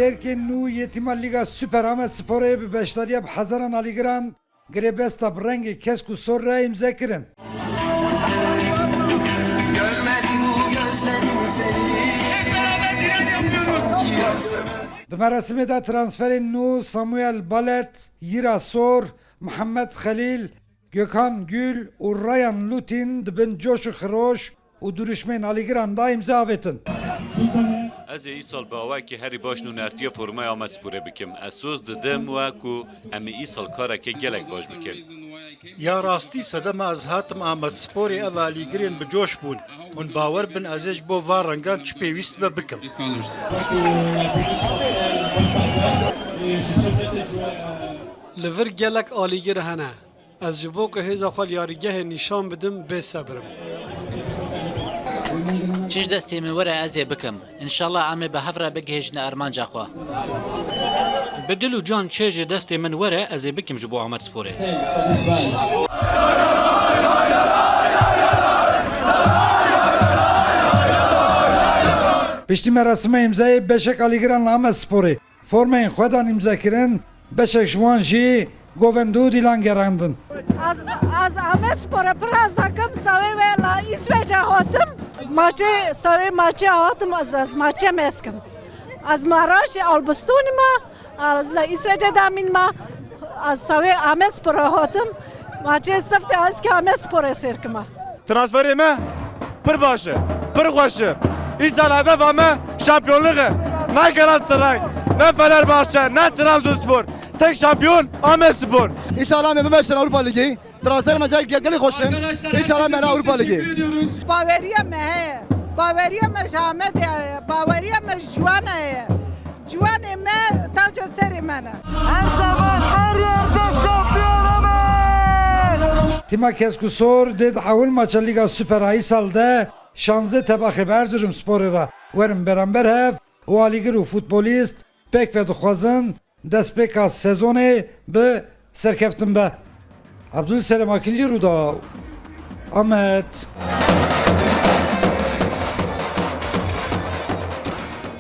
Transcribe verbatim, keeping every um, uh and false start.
Êrkên nû yê tîma Lîga Super Amed Sporê bi beşdariya bi hezaran alîgiran girêbesta bi rengê kesk û sor re îmze kirin. Di merasimê de transferên nû Samuel Balet, Yira Sor, Mihemed Xelîl, Gökhan Gül û Ryan Lutin di bin coş û xiroş û duruşmên alîgiran de îmze avêtin. Ez ê îsal bi awayekî herî baş nûnertiya formaya Amedsporê bikim. Ez soz didim we ku em ê îsal karekê gelek baş bikin. Ya rastî sedema ez hatim Amedsporê ev alîgirên bi coş bûn. Hûn bawer bin ez ê ji bo van rengan çi pêwîst be bikim. Li vir gelek alîgir hene. Ez ji bo ku hêza xwe li yarîgehê nîşan bidim, bê sebir im. Çi ji destê min were ez ê bikim. Înşallah em ê bi hev re bigihîjine armanca xwe. Bi dil û can çi ji destê min were ez ê bikim ji bo Amedsporê. Piştî merasima îmzayê beşek alîgiran li Amedsporê formeyên xwe dan îmzekirin, beşek ji wan jî govend û dîlan gerandin. Ez, ez Amedsporê pir hez dikim, sawê wê li Îsveçê hatim. Maçê, sawê maçê hatim, ez, ez maçê meskim. Ez maraşê Albistonê me, ez li Îsveçê demîn me, ez sawê Amedsporê hatim. Maçê siftê ez ki Amedsporê sêr kime. Transferê me pir baş e, pir xweş e. Îsal hedefa me şampiyonluk e. Ne Galatasaray, ne Fenerbahçe, ne Trabzonspor. Tek şampiyon Amedspor. Înşallah me bimeşin Avrupa Lîgê. Transfer me gel-, gel-, gelê xweş in. Înşallah me Avrupa Lîgê. Baweriya me heye. Baweriya me ji Amedê heye. Baweriya me ji Ciwanê heye. Ciwanê me taca serê me ne. Her zaman, her yerde şampiyon Amed! Tîma Kesk û Sor dê di ewil maça Lîga Super a îsal de şazdeh tebaxê bi Erzurumsporê re werin beramber hev û alîgir û futbolîst pêk ve dixwazin destpêka sezonê bi serkeftin be. Abdulselam Akinci, Rûdaw, Amed.